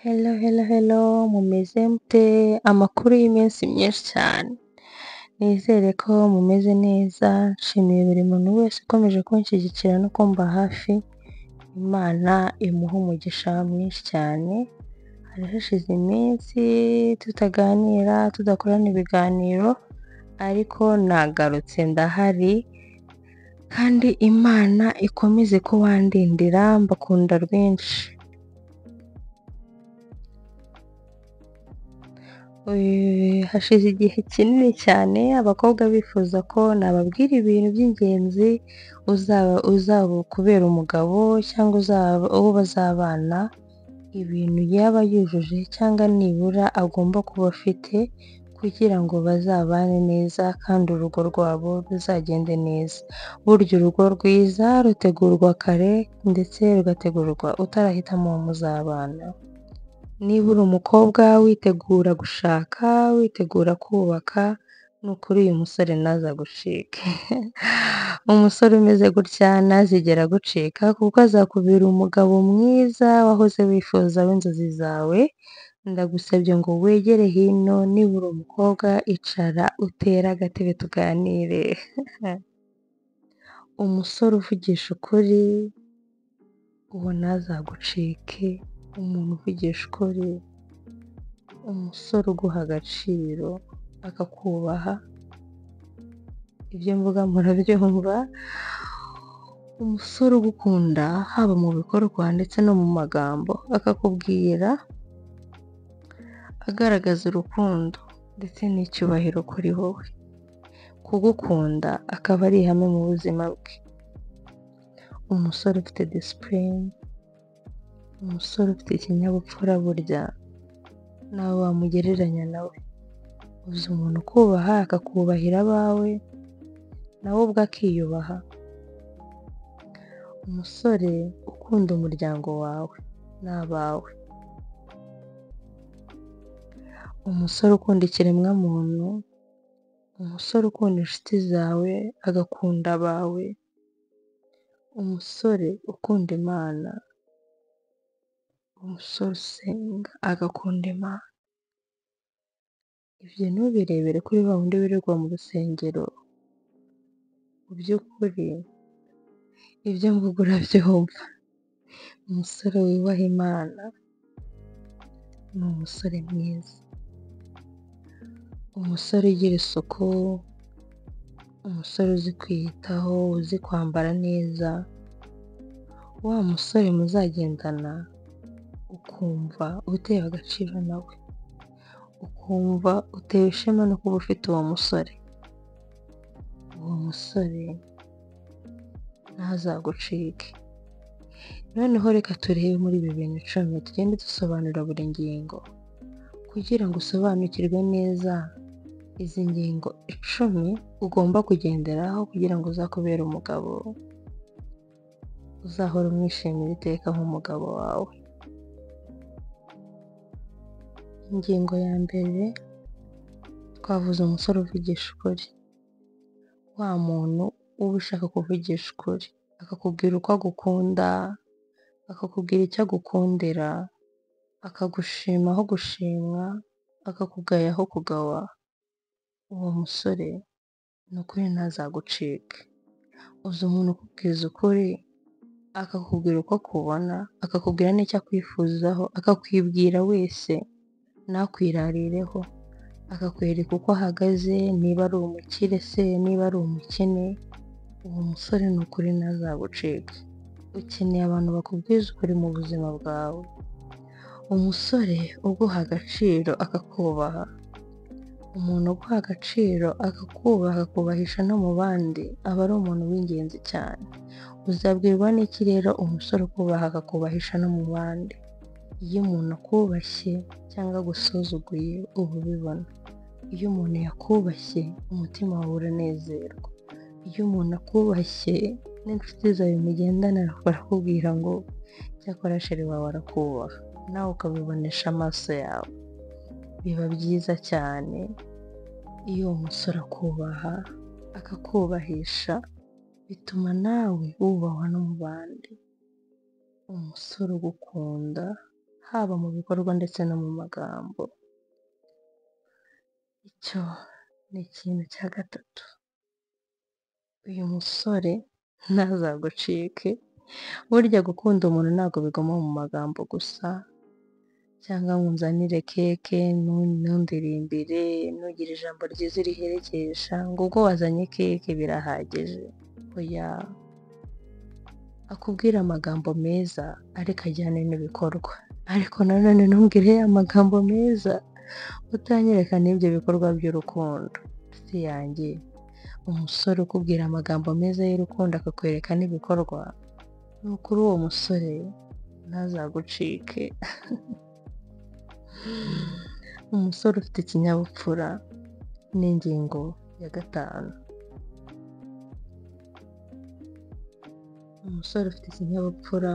Hello hello hello, mumeze mute? Amakuru y'iminsi myinshi cyane. Nizere ko mumeze neza, nshimiye buri muntu wese ukomeje kunshyigikira no kumba hafi, Imana imuhe umugisha mwinshi cyane. Hari hashize iminsi tutaganira, tudakorana ibiganiro, ariko nagarutse ndahari, kandi Imana ikomeze kubandindira, mbakunda rwinshi. Hashize igihe kinini cyane abakobwa bifuza ko nababwira ibintu by'ingenzi uzaba kubera umugabo cyangwa uwo bazabana, ibintu yaba yujuje cyangwa nibura agomba kuba afite kugira ngo bazabane neza kandi urugo rwabo ruzagende neza. Burya urugo rwiza rutegurwa kare ndetse rugategurwa utarahitamo uwo muzabana. Niba uri umukobwa witegura gushaka, witegura kubaka, ni ukuri uyu musore ntazagucike. Umusore umeze gutya ntazigera agucika kuko azakubera umugabo mwiza wahoze wifuza w'inzozi zawe. Ndagusabye ngo wegere hino, niba uri umukobwa icara utere agatebe tuganire. Umusore uvugisha ukuri, uwo ntazagucike. Umuntu uvugisha ukuri, umusore uguha agaciro akakubaha, ibyo mvuga murabyumva, umusore ugukunda haba mu bikorwa ndetse no mu magambo, akakubwira agaragaza urukundo ndetse n'icyubahiro kuri wowe, kugukunda akaba ari ihame mu buzima bwe. Umusore ufite disipurine, umusore ufite ikinyabupfura, burya nawe wamugereranya nawe. Uzi umuntu ukubaha akakubahira abawe, nawe ubwe akiyubaha. Umusore ukunda umuryango wawe n'abawe. Umusore ukunda ikiremwamuntu, umusore ukunda inshuti zawe agakunda abawe, umusore ukunda Imana, umusore usenga agakunda Imana. Ibyo ntubirebere kuri wa wundi wirirwa mu rusengero, mu by'ukuri ibyo mvuga urabyumva. Umusore wubaha Imana ni umusore mwiza, umusore ugira isuku, umusore uzi kwiyitaho, uzi kwambara neza, wa musore muzagendana ukumva utewe agaciro nawe, ukumva utewe ishema no kuba ufite uwo musore. Uwo musore ntazagucike. Noneho reka turebe muri ibi bintu 10, tugende dusobanura buri ngingo kugira ngo usobanukirwe neza izi ngingo 10 ugomba kugenderaho kugira ngo uzakubere umugabo uzahora umwishimira iteka nk'umugabo wawe. Ingingo ya mbere twavuze umusore uvugisha ukuri, wa muntu uba ushaka kuvugisha ukuri, akakubwira uko agukunda, akakubwira icyo agukundira, akagushima aho gushimwa, akakugaya aho kugawa. Uwo musore ni ukuri ntazagucike. Uzi umuntu ukubwiza ukuri, akakubwira uko akubona, akakubwira n'icyo akwifuzaho, akakwibwira wese ntakwirarireho, akakwereka uko ahagaze, niba ari umukire se, niba ari umukene. Uwo musore ni ukuri ntazagucike. Ukeneye abantu bakubwiza ukuri mu buzima bwawe. Umusore uguha agaciro akakubaha, umuntu uguha agaciro akakubaha akakubahisha no mu bandi, aba ari umuntu w'ingenzi cyane. Uzabwirwa n'iki rero umusore ukubaha akakubahisha no mu bandi? Iyo umuntu akubashye cyangwa agusuzuguye uba ubibona. Iyo umuntu yakubashye umutima wawe uranezerwa. Iyo umuntu akubashye n'inshuti zawe mugendana barakubwira ngo cyakora sheri wawe arakubaha, nawe ukabibonesha amaso yawe. Biba byiza cyane iyo uwo musore akubaha akakubahisha, bituma nawe wubahwa no mu bandi. Umusore ugukunda haba mu bikorwa ndetse no mu magambo. Icyo ni ikintu cya gatatu. Uyu musore ntazagucike, burya gukunda umuntu ntabwo biguma mu magambo gusa, cyangwa ngo unzanire keke, ntundirimbire, ntugire ijambo ryiza uriherekesha, ngo ubwo wazanye keke birahagije. Oya, akubwire amagambo meza ariko ajyane n'ibikorwa, ariko nanone ntumbwire ya magambo meza utanyereka n'ibyo bikorwa by'urukundo. Nshuti yanjye, umusore ukubwira amagambo meza y'urukundo akakwereka n'ibikorwa, ni ukuri uwo musore ntazagucike. Umusore ufite ikinyabupfura ni ingingo ya gatanu. Umusore ufite ikinyabupfura,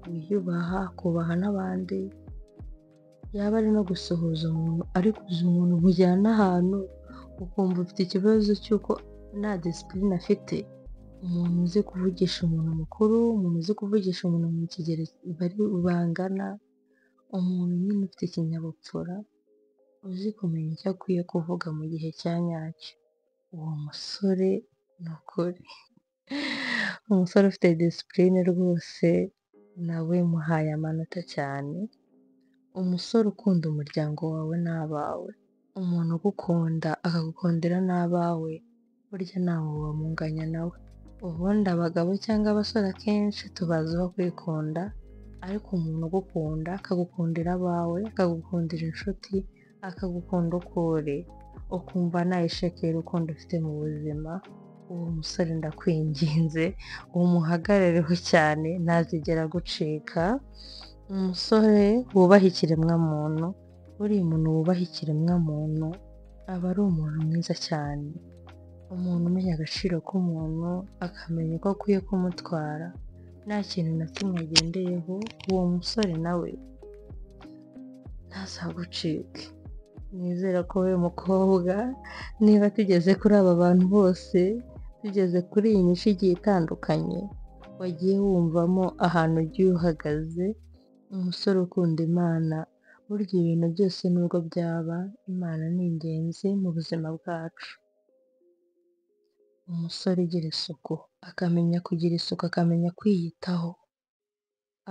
wiyubaha, akubaha n'abandi, yaba ari no gusuhuza umuntu, ariko uzi umuntu mujyana ahantu ukumva ufite ikibazo cy'uko nta disipurine afite. Umuntu uzi kuvugisha umuntu mukuru, umuntu uzi kuvugisha umuntu mu kigero bari bangana, umuntu nyine ufite ikinyabupfura, uzi kumenya icyo akwiye kuvuga mu gihe cya nyacyo. Uwo musore ni ukuri. Umusore ufite disipurine rwose nawe muhaye amanota cyane. Umusore ukunda umuryango wawe n'abawe, umuntu ugukunda akagukundira n'abawe, burya ntawe wamunganya nawe. Ubundi abagabo cyangwa abasore akenshi tubaziho kwikunda, ariko umuntu ugukunda akagukundira abawe, akagukundira inshuti, akagukunda uko uri, ukumva nta esheke y'urukundo ufite mu buzima, uwo musore ndakwinginze umuhagarareho cyane ntazigera agucika. Umusore wubaha ikiremwamuntu, buriya umuntu wubaha ikiremwamuntu aba ari umuntu mwiza cyane, umuntu umenya agaciro k'umuntu, akamenya uko akwiye kumutwara, nta kintu na kimwe agendeyeho, uwo musore nawe ntazagucike. Nizera ko wowe mukobwa niba tugeze kuri aba bantu bose, tugeze kuri iyi mico igiye itandukanye, wagiye wumvamo ahantu ugiye uhagaze, umusore ukunda Imana, burya ibintu byose nubwo byaba, Imana ni ingenzi mu buzima bwacu. Umusore ugira isuku, akamenya kugira isuku, akamenya kwiyitaho,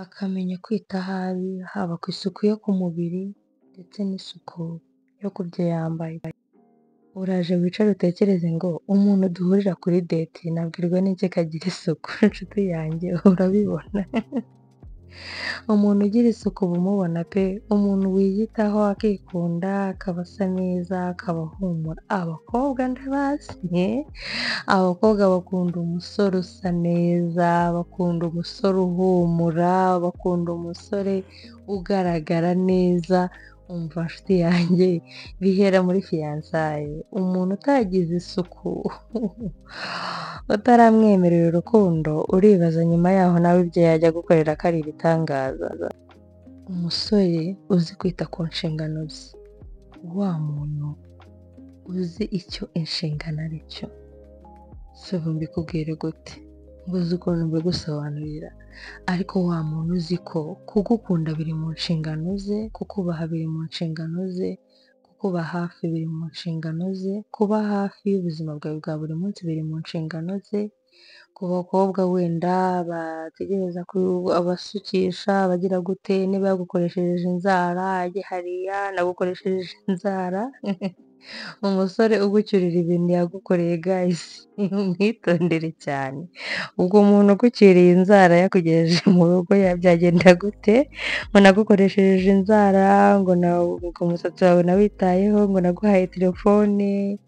akamenya kwita aho ari, haba ku isuku yo ku mubiri ndetse n'isuku yo ku byo yambaye. Uraje wicare utekereze ngo umuntu duhurira kuri date nabwirwa n'iki ko agira isuku? Inshuti yanjye urabibona. Umuntu ugira isuku uba umubona pe, umuntu wiyitaho akikunda, akaba asa neza, akaba ahumura. Abakobwa ndabazi, abakobwa bakunda umusore usa neza, bakunda umusore uhumura, bakunda umusore ugaragara neza. Umva nshuti yanjye, bihera muri fiyansaye. Umuntu utagize isuku utaramwemerera urukundo, uribaza nyuma yaho nawe ibyo yajya gukorera ko ari ibitangaza. Umusore uzi kwita ku nshingano ze, wa muntu uzi icyo inshingano ari cyo. Si ubu mbikubwire gute, mbuze ukuntu mbigusobanurira, ariko wa muntu uzi ko kugukunda biri mu nshingano ze, kukubaha biri mu nshingano ze, kukuba hafi biri mu nshingano ze, kuba hafi y'ubuzima bwawe bwa buri munsi biri mu nshingano ze. Ku bakobwa wenda bategereza ko abasukisha, abagira gute, niba yagukoresheje inzara ajye hariya, nagukoresheje inzara. Umusore ugucyurira ibintu yagukoreye guys, umwitondere cyane. Ubwo umuntu ugucyuriye inzara yakugejeje mu rugo byagenda gute? Ngo nagukoresheje inzara, ngo umusatsi wawe nawitayeho, ngo naguhaye telefone,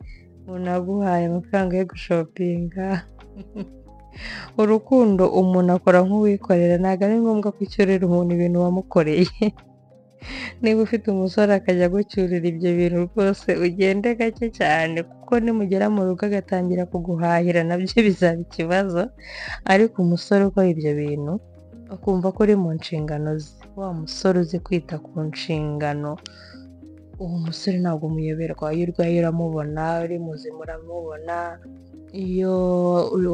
ngo naguhaye amafaranga yo gushopinga. Urukundo umuntu akora nk'uwikorera, ntabwo ari ngombwa ko ucyurira umuntu ibintu wamukoreye. Niba ufite umusore akajya agucyurira ibyo bintu rwose ugende gake cyane, kuko nimugera mu rugo agatangira kuguhahira nabyo bizaba ikibazo. Ariko umusore ukora ibyo bintu akumva ko uri mu nshingano ze, wa musore uzi kwita ku nshingano, uwo musore ntabwo umuyoberwa. Iyo urwaye uramubona, uri muzima uramubona, Iyo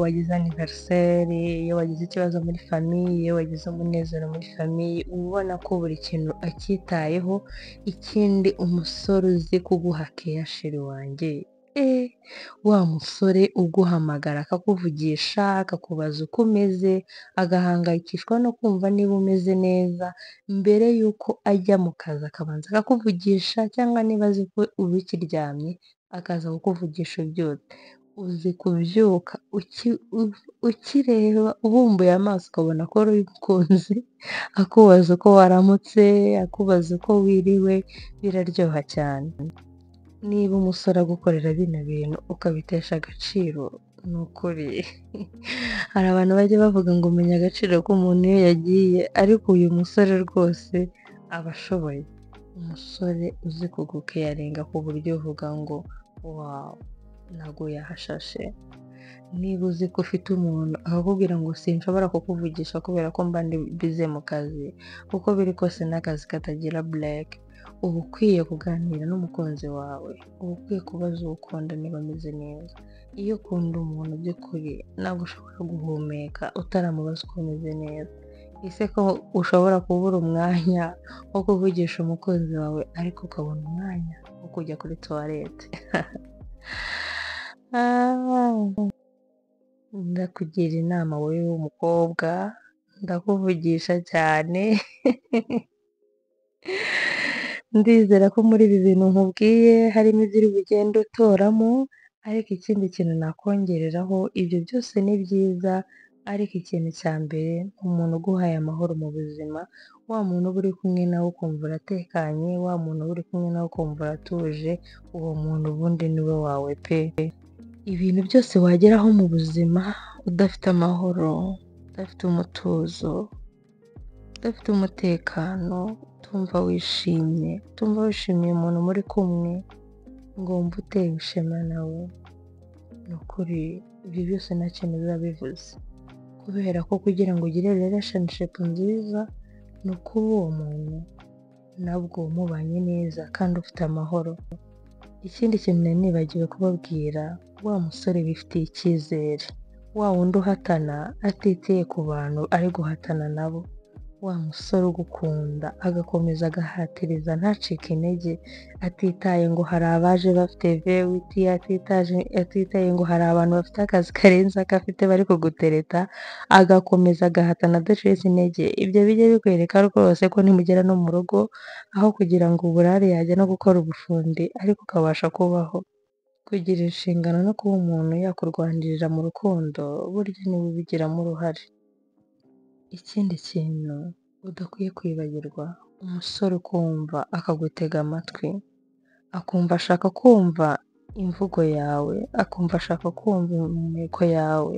wagize anniversaire, iyo wagize ikibazo muri famille, iyo wagize umunezero muri famille, uba ubona ko buri kintu acyitayeho. Ikindi umusore uzi kuguha keya chéri wanjye, wa musore uguhamagara akakuvugisha, akakubaza uko umeze, agahangayikishwa no kumva niba umeze neza, mbere y'uko ajya mu kazi akabanza akakuvugisha, cyangwa niba azi ko uba ukiryamye akaza kukuvugisha ubyutse. Uzi kubyuka ukireba ubumbuye amaso ukabona ko ari umukunzi, akubaza uko waramutse, akubaza uko wiriwe, biraryoha cyane. Niba umusore agukorera bino bintu ukabitesha agaciro, ni ukuri hari abantu bajya bavuga ngo menya agaciro k'umuntu iyo yagiye, ariko uyu musore rwose aba ashoboye. Umusore uzi kugukeyaringa ku buryo uvuga ngo wow, naguye ahashashe. Niba uzi ko ufite umuntu akakubwira ngo sinshobora kukuvugisha kubera ko mba ndi busy mu kazi, uko biri kose n'akazi katagira break, uba ukwiye kuganira n'umukunzi wawe, uba ukwiye kubaza uwo ukunda niba ameze neza. Iyo ukunda umuntu by'ukuri ntabwo ushobora guhumeka utaramubaza uko ameze neza. Ese ko ushobora kubura umwanya wo kuvugisha umukunzi wawe, ariko ukabona umwanya wo kujya kuri toilette? Ndakugira inama wowe w'umukobwa, ndakuvugisha cyane, ndizera ko muri ibi bintu nkubwiye harimo ibyo uri bugende utoramo, ariko ikindi kintu nakongereraho, ibyo byose ni byiza, ariko ikintu cya mbere ni umuntu uguhaye amahoro mu buzima, wa muntu uba uri kumwe nawe ukumva uratekanye, wa muntu uba uri kumwe nawe ukumva uratuje, uwo muntu ubundi ni we wawe pe. Ibintu byose wageraho mu buzima udafite amahoro, udafite umutuzo, udafite umutekano, utumva wishimye, utumva wishimiye umuntu muri kumwe, ngo wumve utewe ishema nawe, ni ukuri ibyo byose nta kintu biba bivuze. Kubera ko kugira ngo ugire relationship nziza, ni ukuba uwo muntu nabwo mubanye neza kandi ufite amahoro. Ikindi kintu nari nibagiwe kubabwira, wa musore wifitiye icyizere, wa wundi uhatana atiteye ku bantu ari guhatana nabo, wa musore ugukunda agakomeza agahatiriza ntacike intege, atitaye ngo hari abaje bafite vewiti, atitaye ngo hari abantu bafite akazi karenze ako afite bari kugutereta, agakomeza agahatana adacitse intege. Ibyo bijye bikwereka rwose ko nimugera no mu rugo, aho kugira ngo uburare yajya no gukora ubufundi, ariko ukabasha kubaho. Kugira inshingano no kuba umuntu yakurwanirira mu rukundo, burya niwe ubigiramo uruhare. Ikindi kintu udakwiye kwibagirwa, umusore ukumva akagutega amatwi, akumva ashaka kumva imvugo yawe, akumva ashaka kumva impumeko yawe.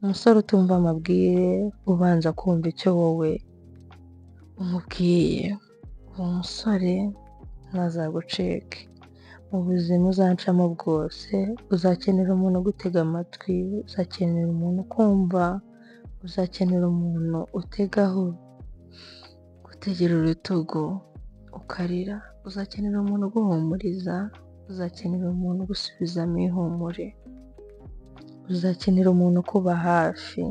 Umusore utumva amabwire, ubanza kumva icyo wowe umubwiye, uwo musore ntazagucike. Mu buzima uzacamo bwose, uzakenera umuntu ugutega amatwi, uzakenera umuntu ukumva, uzakenera umuntu utegaho gutegera urutugu ukarira, uzakenera umuntu uguhumuriza, uzakenera umuntu ugusubizamo ihumure, uzakenera umuntu ukuba hafi,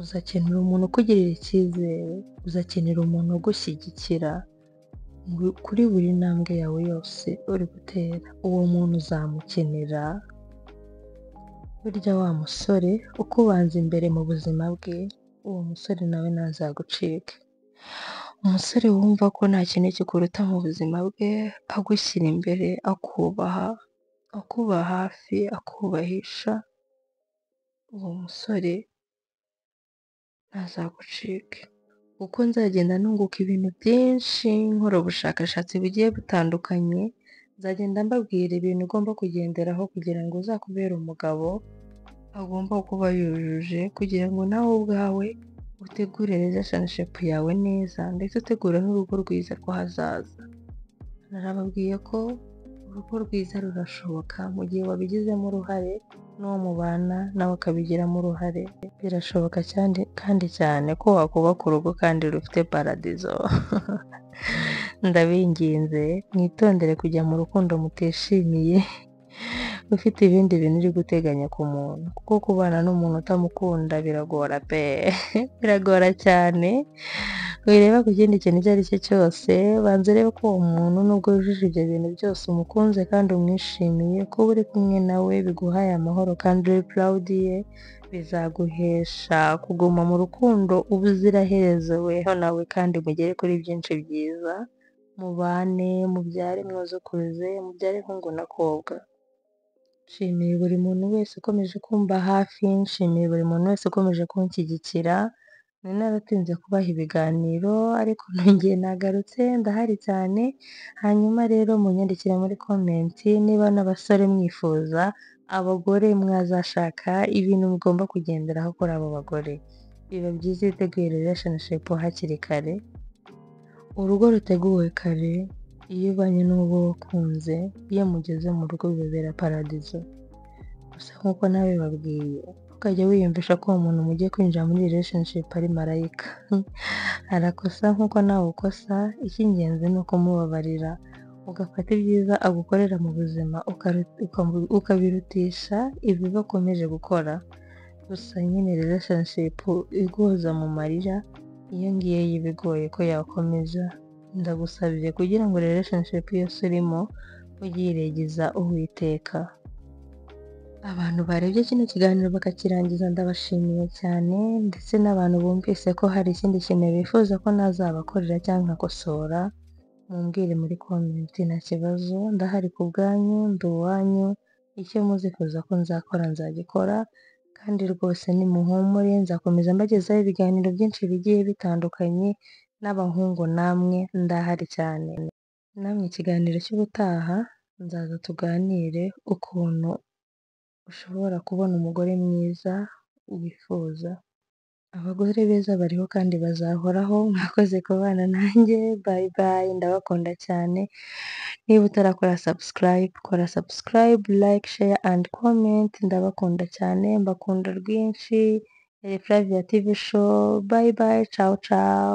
uzakenera umuntu ukugirira icyizere, uzakenera umuntu ugushyigikira kuri buri ntambwe yawe yose uri gutera. Uwo muntu uzamukenera. Burya wa musore ukubanza imbere mu buzima bwe, uwo musore nawe ntazagucike. Umusore wumva ko nta kintu kikuruta mu buzima bwe, agushyira imbere, akubaha, akuba hafi, akubahisha, uwo musore ntazagucike. Uko nzagenda nunguka ibintu byinshi, nkora ubushakashatsi bugiye butandukanye, nzagenda mbabwira ibintu ugomba kugenderaho kugira ngo uzakubere umugabo agomba kuba yujuje, kugira ngo nawe ubwawe utegure relationship yawe neza, ndetse utegure n'urugo rwiza rw'ahazaza. Narababwiye ko urugo rwiza rurashoboka mu gihe wabigizemo uruhare, n'uwo mubana nawe akabigiramo uruhare. Birashoboka cyane kandi cyane ko wakubaka urugo kandi rufite paradizo. Ndabinginze mwitondere kujya mu rukundo mutishimiye, ufite ibindi bintu uri guteganya ku muntu, kuko kubana n'umuntu utamukunda biragora pe, biragora cyane. Wireba ku kindi kintu icyo ari cyo cyose, banza urebe ko uwo muntu nubwo yujuje ibyo bintu byose umukunze kandi umwishimiye, kuba uri kumwe nawe biguhaye amahoro kandi uri proud ye, bizaguhesha kuguma mu rukundo ubuziraherezo weho nawe, kandi mugere kuri byinshi byiza, mubane, mubyare mwuzukuruze, mubyare hungu na kobwa. Nshimiye buri muntu wese ukomeje kumba hafi, nshimiye buri muntu wese ukomeje kunshyigikira. Nari naratinze kubaha ibiganiro ariko nongeye nagarutse, ndahari cyane. Hanyuma rero munyandikire muri comment niba n'abasore mwifuza abagore mwazashaka, ibintu mugomba kugenderaho kuri abo bagore. Biba byiza iyo uteguye relationship hakiri kare. Urugo ruteguwe kare, iyo ubanye n'uwo wakunze, iyo mugeze mu rugo bibabera paradizo. Gusa nk'uko nabibabwiye, ntukajye wiyumvisha ko uwo muntu mugiye kwinjira muri relationship ari marayika. Arakosa nk'uko nawe ukosa, icy'ingenzi ni ukumubabarira, ugafata ibyiza agukorera mu buzima ukabirutisha ibibi akomeje gukora. Gusa nyine relationship iguhoza mu marira, iyo ngiyo iba igoye ko yakomeza. Ndagusabye kugira ngo relationship yose urimo ujye uyiregeza Uwiteka. Abantu barebye kino kiganiro bakakirangiza ndabashimiye cyane, ndetse n'abantu bumvise ko hari ikindi kintu bifuza ko nazabakorera cyangwa nkakosora, mumbwire muri comment, nta kibazo, ndahari ku bwanyu, ndi uwanyu, icyo muzifuza ko nzakora nzagikora, kandi rwose nimuhumure nzakomeza mbagezaho ibiganiro byinshi bigiye bitandukanye, n'abahungu namwe ndahari cyane. Namwe ikiganiro cy'ubutaha nzaza tuganire ukuntu ushobora kubona umugore mwiza wifuza. Abagore beza bariho kandi bazahoraho. Mwakoze kubana nanjye, bye bye, ndabakunda cyane. Niba utarakora subscribe, kora subscribe, like, share and comment. Ndabakunda cyane, mbakunda rwinshi. Flavia TV show, bye bye, ciao ciao.